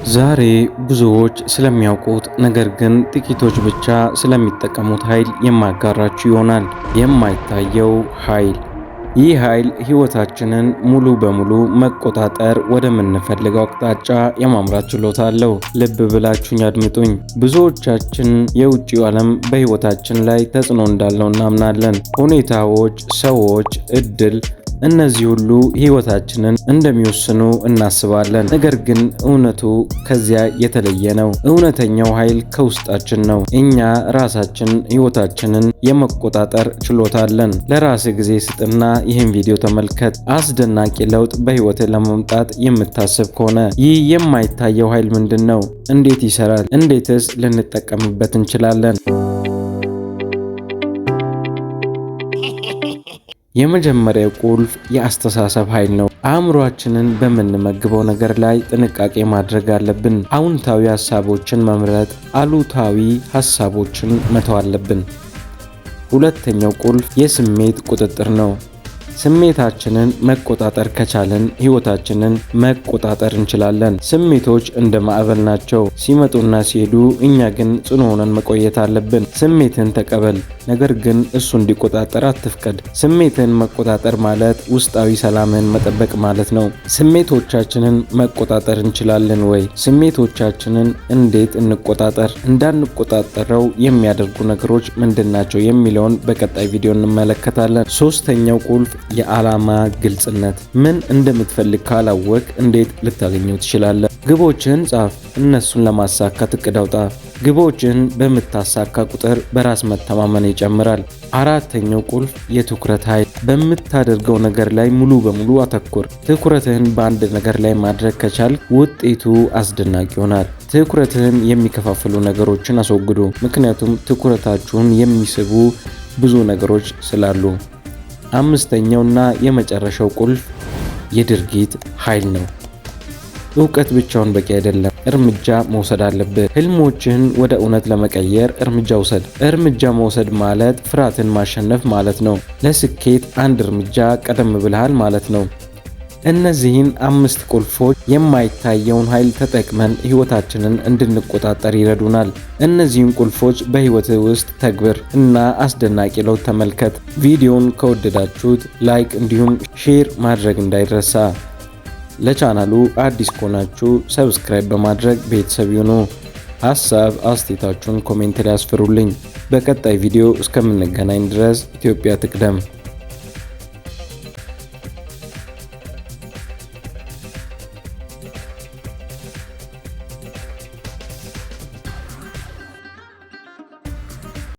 ዛሬ ብዙዎች ስለሚያውቁት ነገር ግን ጥቂቶች ብቻ ስለሚጠቀሙት ኃይል የማጋራችሁ ይሆናል። የማይታየው ኃይል። ይህ ኃይል ሕይወታችንን ሙሉ በሙሉ መቆጣጠር ወደምንፈልገው አቅጣጫ የማምራት ችሎታ አለው። ልብ ብላችሁኝ አድምጡኝ። ብዙዎቻችን የውጭው ዓለም በሕይወታችን ላይ ተጽዕኖ እንዳለው እናምናለን። ሁኔታዎች፣ ሰዎች፣ እድል እነዚህ ሁሉ ሕይወታችንን እንደሚወስኑ እናስባለን። ነገር ግን እውነቱ ከዚያ የተለየ ነው። እውነተኛው ኃይል ከውስጣችን ነው። እኛ ራሳችን ሕይወታችንን የመቆጣጠር ችሎታ አለን። ለራስህ ጊዜ ስጥና ይህን ቪዲዮ ተመልከት። አስደናቂ ለውጥ በሕይወት ለማምጣት የምታስብ ከሆነ ይህ የማይታየው ኃይል ምንድን ነው? እንዴት ይሰራል? እንዴትስ ልንጠቀምበት እንችላለን? የመጀመሪያው ቁልፍ የአስተሳሰብ ኃይል ነው። አእምሯችንን በምንመግበው ነገር ላይ ጥንቃቄ ማድረግ አለብን። አዎንታዊ ሀሳቦችን መምረጥ፣ አሉታዊ ሀሳቦችን መተው አለብን። ሁለተኛው ቁልፍ የስሜት ቁጥጥር ነው። ስሜታችንን መቆጣጠር ከቻልን ሕይወታችንን መቆጣጠር እንችላለን። ስሜቶች እንደ ማዕበል ናቸው፣ ሲመጡና ሲሄዱ፣ እኛ ግን ጽኑ ሆነን መቆየት አለብን። ስሜትን ተቀበል፣ ነገር ግን እሱ እንዲቆጣጠር አትፍቀድ። ስሜትን መቆጣጠር ማለት ውስጣዊ ሰላምን መጠበቅ ማለት ነው። ስሜቶቻችንን መቆጣጠር እንችላለን ወይ? ስሜቶቻችንን እንዴት እንቆጣጠር? እንዳንቆጣጠረው የሚያደርጉ ነገሮች ምንድን ናቸው? የሚለውን በቀጣይ ቪዲዮ እንመለከታለን። ሶስተኛው ቁልፍ የዓላማ ግልጽነት። ምን እንደምትፈልግ ካላወቅ እንዴት ልታገኘው ትችላለህ? ግቦችህን ጻፍ፣ እነሱን ለማሳካት እቅድ አውጣ። ግቦችህን በምታሳካ ቁጥር በራስ መተማመን ይጨምራል። አራተኛው ቁልፍ የትኩረት ኃይል። በምታደርገው ነገር ላይ ሙሉ በሙሉ አተኩር። ትኩረትህን በአንድ ነገር ላይ ማድረግ ከቻል ውጤቱ አስደናቂ ይሆናል። ትኩረትህን የሚከፋፍሉ ነገሮችን አስወግዱ፣ ምክንያቱም ትኩረታችሁን የሚስቡ ብዙ ነገሮች ስላሉ። አምስተኛውና የመጨረሻው ቁልፍ የድርጊት ኃይል ነው። እውቀት ብቻውን በቂ አይደለም፣ እርምጃ መውሰድ አለብህ። ህልሞችህን ወደ እውነት ለመቀየር እርምጃ ውሰድ። እርምጃ መውሰድ ማለት ፍርሃትን ማሸነፍ ማለት ነው። ለስኬት አንድ እርምጃ ቀደም ብለሃል ማለት ነው። እነዚህን አምስት ቁልፎች የማይታየውን ኃይል ተጠቅመን ህይወታችንን እንድንቆጣጠር ይረዱናል። እነዚህን ቁልፎች በህይወትህ ውስጥ ተግብር እና አስደናቂ ለውጥ ተመልከት። ቪዲዮን ከወደዳችሁት like እንዲሁም share ማድረግ እንዳይረሳ። ለቻናሉ አዲስ ከሆናችሁ subscribe በማድረግ ቤተሰብ ይሁኑ። ሀሳብ አስተያየታችሁን comment ላይ አስፍሩልኝ። በቀጣይ ቪዲዮ እስከምንገናኝ ድረስ ኢትዮጵያ ትቅደም።